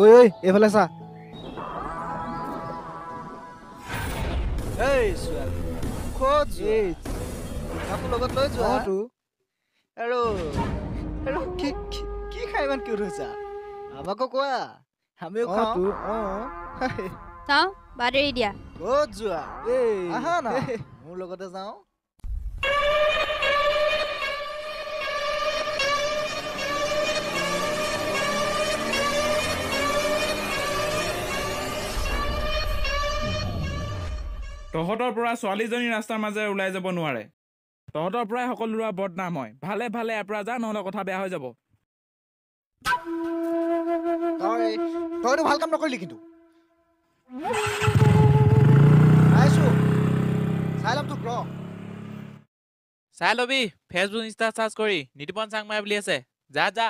ঐ ঐ এইফালে চা। এই ছোৱালী ক'ত যোৱা? আমাকো লগত লৈ যোৱা। আৰু আৰু কি কি খাই ইমান কিউট হৈছা? আমাকো কোৱা, আমিও খাওঁ। চাওঁ, বাদ এৰি দিয়া। ক'ত যোৱা? আহা না, মোৰ লগতে যাওঁ। তহঁতৰ পৰা ছোৱালীজনী ৰাস্তাৰ মাজেৰে ওলাই যাব নোৱাৰে। তহঁতৰ পৰাই সকলো ল'ৰা বদনাম হয়। ভালে ভালে ইয়াৰ পৰা যা, নহ'লে কথা বেয়া হৈ যাব। তইতো ভাল কাম নকৰিলি কিন্তু। চাইছো, চাই ল'ম তোক, ৰ। চাই ল'বি, ফেচবুক ইনষ্টা চাৰ্চ কৰি নিতুপন চাংমাই বুলি আছে। যা যা।